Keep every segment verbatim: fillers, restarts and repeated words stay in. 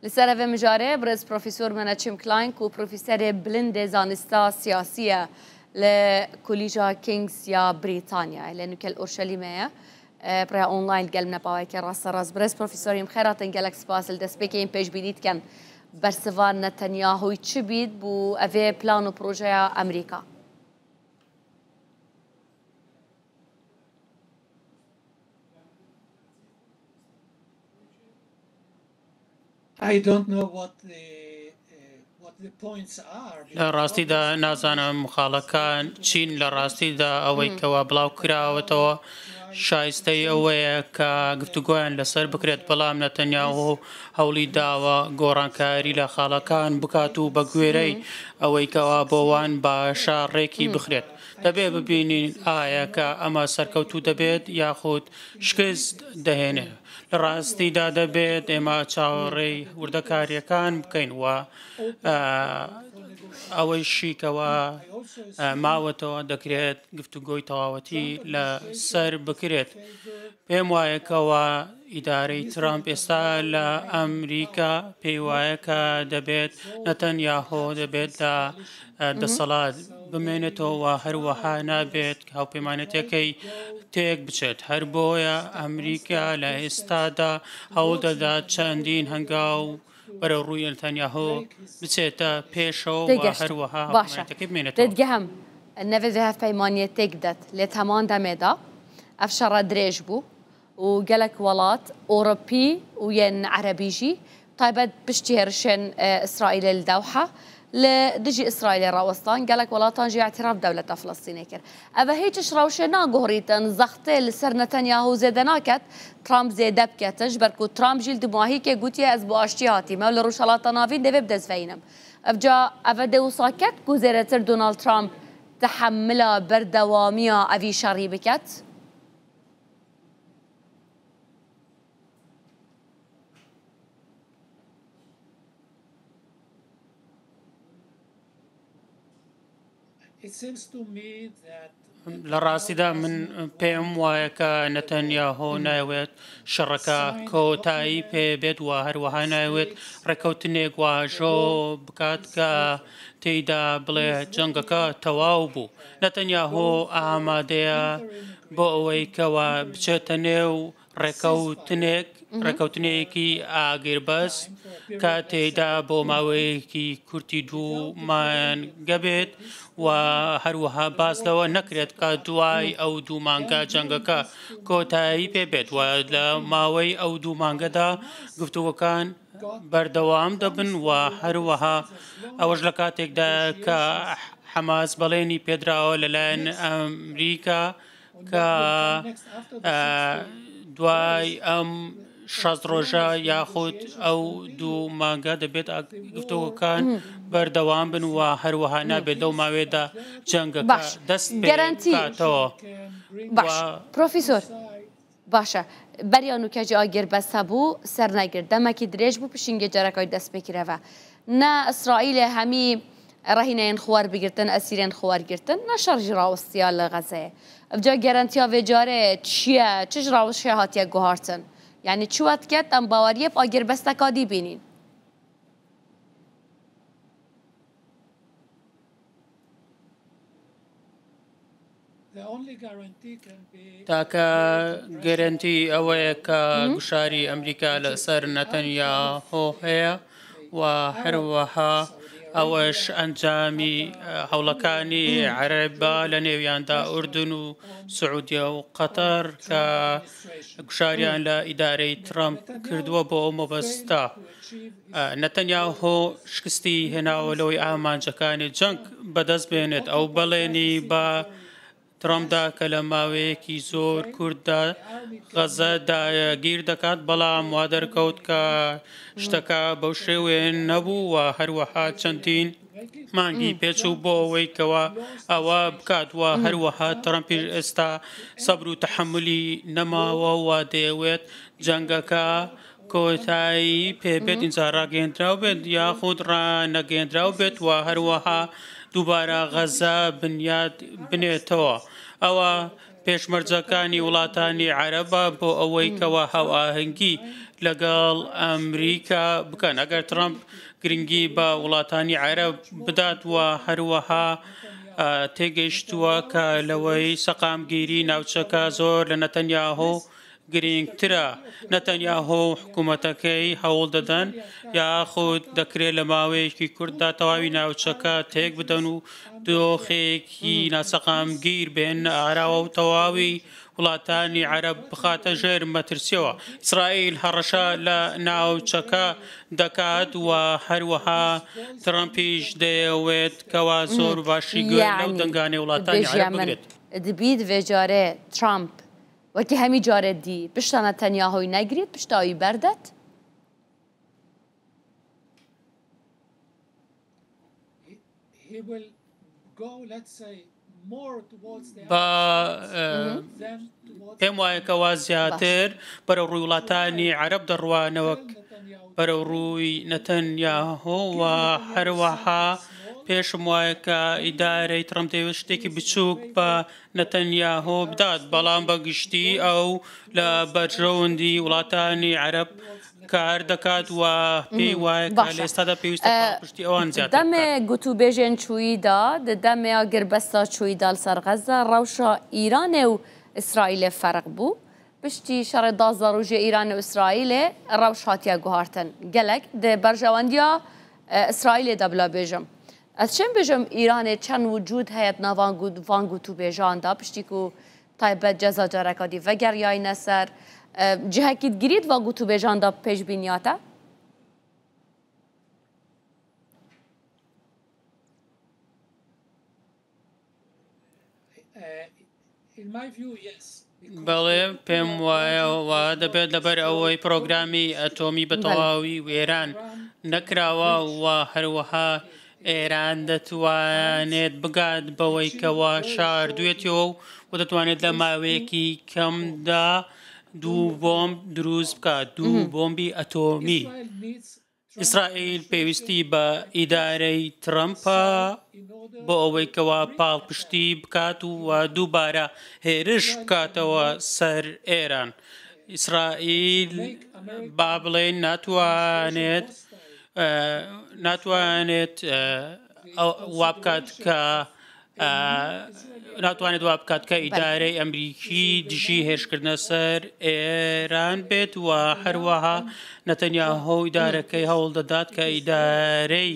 Li ser evê mijarê birêz Profesor Meneçim Klein ku profeserê bilind ê zanista siyasî ye li Kolîja Kings ya Brîtanyayê, lê nûke li Orşelîmê ye. E, bi rêya online gel min paweke rasterast. Birêz Profesor, hîm xêr hatin, gelek spas. Li destpêkê hîm pêşbînî dikin bersiva Netanyahu'yî çi bît bû evê plan û projeya Amerîka. I don't know what the, uh, what the points are, لە ڕاستیدا نازانم خاڵەکان چین. لە ڕاستیدا ئەوەی کەوا بڵاو کراوەتەوە شایستەی ئەوەیە کە گفتوگۆیان لەسەر بکرێت، بەڵام نەتەنیاهۆ هەوڵی داوە گۆڕانکاری لە خاڵەکان بکات و بە گوێرەی ئەوەی کەوا بۆ وان باشە ڕێکی بخرێت. دەبێ ببینین ئایا کە ئەمە سەرکەوتوو دەبێت یاخود شکست دەهێنێ. لە ڕاستیدا دەبێت ئێمە چاوەڕێی وردەکاریەکان بکەین و، ئە، ئەوەی شیکەوە، ئە، ماوەتەوە دەکرێت گفتوگۆی تەواوەتی لە سەر بکرێت. پێم وایە کەوا ئیدارەی ترامپ ئێستا لە ئەمریکا پێی وایە کە دەبێت نەتەنیاهۆ دەبێت لە، ئە، دەسەڵات بمێنێتەوە و هەروەها نابێت هاوپەیمانێتەکەی تێک بچێت. هەر بۆیە ئەمریکا لە ئێستادا هەوڵ دەدات چەندین هەنگاو بەرەو ڕووی نەتەنیاهۆ بچێتە پێشەوە و تێگەشت. هەروەها باشە. هاوپەیمانێتەکەی بمێنێتەوە. دەتگەهم نەوێ vê hevpeymaniye têk bidet. Lê teman demê de ev şera dirêj bû û gelek welat Ewropî û yên Erebî jî taybet piştî hêrişên, e, Îsraîlê li Dewha li dijî Îsraîlê rawestan, gelek welatan jî îtiraf dewleta Filistînê kir. Ev e hîç iş rewşê naguherîtin, zextê li ser Netanyahu zêde naket, Trump zêde biketin, ji ber ku Trump jî li dimahîkê gotiye, ez bi aştiyê hatîme û li Rojhelata Navîn divê bi dest ve yînim. Evca ev e dê wisa ket ku zêdetir Donald Trump tehemila berdewamiya evî şerî biket? It seems to me that لە ڕاستیدا من پێم وایە کە نەتەنیاهۆ نایەوێت شەڕەکە کۆتایی پێ بێت و هەروەها نایەوێت ڕێکەوتنێک واژۆ بکات کە تێیدا بڵێ جەنگەکە تەواو بوو. نەتەنیاهۆ ئامادەیە بۆ ئەوەی کەوا بچێتە نێو ڕێکەوتنێک، ڕێکەوتنێکی ئاگربەست کە تێیدا بۆ ماوەیەکی کورتی دوو مانگە بێت و هەروەها باس لەوە نەکرێت کە دوای ئەو دوو مانگە جەنگەکە کۆتایی پێ بێت و لە ماوەی ئەو دوو مانگەدا گفتوگۆکان بەردەوام دەبن و هەروەها ئەوەش لە کاتێکدا کە حەماس بەڵێنی پێدراوە لەلایەن ئەمریکا کە، ئە، دوای ئەم شەست ڕۆژە یاخود ئەو دوو مانگە دەبێت ئا-، گفتوگۆکان بەردەوام بن و هەروەها نابێت لەو ماوێدا جەنگەکە باش. دەست پێ گەرەنتی بکاتەوە. باش. و پرۆفیسۆر، باشە. بەریا نوکەجی ئاگربەست هەبوو، سەر نەگرت. دەمەکی درێژ بوو، پشنگێ جەرەکای دەست پێ کرەوە. نە ئیسرائیلێ هەمی ڕەهینەیەن خوار بگرتن، ئەسیرێن خوار گرتن، نە شەڕ جی ڕاوستیا لە غەزەیە. ئەوجا گەرەنتیا vê carê çi ye؟ Çi ji rawişê hatiye guhartin؟ یعنی چی وت کەت ئەم باوەریە ئاگربەستەکا دی بینین؟ تاکە گەرەنتی ئەوەیە کە گوشاری ئەمریکا لەسەر نەتەنیاهۆ هەیە و هەروەها ئەوەش ئەنجامی هەوڵەکانی عەرەبە لە نێویاندا ئوردن و سعودیە و قەتەر کە گوشاریان لە ئیدارەی ترامپ کردووە بۆ ئەو مەبەستە. نەتەنیاهۆ شکستی هێناوە لەوەی ئامانجەکانی جەنگ بەدەست بێنێت. ئەو بەڵێنی بە ترامپدا کە لە ماوەیەکی زۆر کورتدا غەزە داگیر دەکات، بەڵام وا دەرکەوت کە شتەکە بەو شێوەیە نەبوو و هەروەها چەندین مانگی پێچوو بۆ ئەوەی کەوا ئەوە بکات و هەروەها ترامپیش ئێستا سەبر و تەحەمولی نەماوە و دەیەوێت جەنگەکە کۆتایی پێبێت، ئینجا ڕاگەیەندراو بێت یاخود ڕانەگەیەندراو بێت و هەروەها دووبارە غەزە بنیاد بنێتەوە. ئەوە پێشمەرجەکانی وڵاتانی عەرەبە بۆ ئەوەی کەوا هاوئاهەنگی لەگەڵ ئەمریکا بکەن. ئەگەر ترەمپ گرنگی بە وڵاتانی عەرەب بدات و هەروەها، ئە، تێگەیشتووە کە لەوەی سەقامگیری ناوچەکە زۆر لە نەتەنیاهۆ گرنگترە. نەتەنیاهۆ و حکوومەتەکەی هەوڵ دەدەن، یاخود دەکرێت لە ماوەیەکی کوورتدا تەواوی ناوچەکە تێک بدەن و دۆخێکی ناسەقامگیر بێن ئاراوە و تەواوی وڵاتانی عەرەب بخاتە ژێر مەترسیەوە. ئیسرائیل هەڕەشە لە ناوچەکە دەکات و هەروەها ترەمپیش دەیەوێت کەوا زۆر باشی گوێ لەو یعنی، دەنگانەی وڵاتانی بێژە عەرەب من بگرێت. دبی دبێ جارێ ترامپ وەکی هەمی جارێ دی پشتە نەتەنیاهۆی نەگریت، پشتاوی بەردەت؟ He, he will go, let's say, more towards the با، Arab states ئە، than towards پێم وایە کەوا زیاتر بەرەو ڕووی وڵاتانی عەرەب دەڕوانەوە، بەرەو ڕووی نەتەنیاهۆ و هەروەها پێشم وایە کە ئیدارەی ترەمپ دەیەوێت شتێکی بچووک بە نەتەنیاهۆ بدات، بەڵام بە گشتی ئەو لە بەرژەوەندی وڵاتانی عەرەب کار دەکات و پێی وایە کە لە ئێستادا پێویستە پاڵپشتی ئەوان زیاتر بکات. دەمێ گوتوبێژێن چوویدا، di demê ya girbesta çûyî da li ser Xezze, rewşa Îranê û Îsraîlê ferq bû. Piştî şerê duwazdeh rojê Îranê û Îsraîlê rewş hatiye guhartin. Gelek di berjewendiya, e, Îsraîlê de bila bêjim. Ez çend bêjim Îranê çend wicûd heye di nav van got-, van gotûbêjan de, piştî ku taybet ceza careka dî vegeriyayne ser, e, cihekî digirît va gotûbêjan de pêşbîniya te? بەڵێ، پێم وایە وا دەبێت، لەبەر ئەوەی پرۆگرامی ئەتۆمی بە تەواوی وێران نەکراوە و هەروەها ئێران دەتوانێت بگات بەوەی کەوا شاردوێتەوە و دەتوانێت لە ماوەیەکی کەمدا دوو بۆمب دروست بکات، دوو بۆمبی ئەتۆمی. ئیسرائیل پێویستی بە ئیدارەی ترەمپە بۆ ئەوەی کەوا پاڵپشتی بکات و دووبارە هێرش بکاتەوە سەر ئێران. ئیسرائیل، با بڵێن، ناتوانێت، ئە، ناتوانێت، ئە، ئەو، وا بکات کە ئە، ناتوانێت وا بکات کە ئیدارەی ئەمریکی دژی هێرشکردنە سەر ئێران بێت و هەروەها نەتەنیاهۆ و ئیدارەکەی هەوڵ دەدات کە ئیدارەی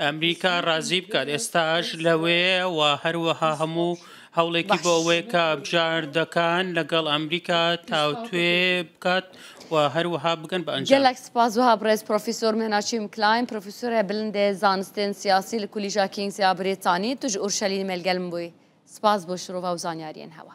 ئەمریکا ڕازی بکات. ئێستاش لەوێ و هەروەها هەموو هەوڵێکی بۆ ئەوەیە کە بژاردەکان لەگەڵ ئەمریکا تاوتوێ بکات و هەروەها بگەن بە ئەنجام. Gelek spas wiha birêz Profesor Mehnaçîm Klein, profesorê bilind ê zanistên siyasî li Kulîja King's ya Brîtanî, tu ji Urşelîmê li gel min bûyî. Spas bo şirova û zanyariyên hewa.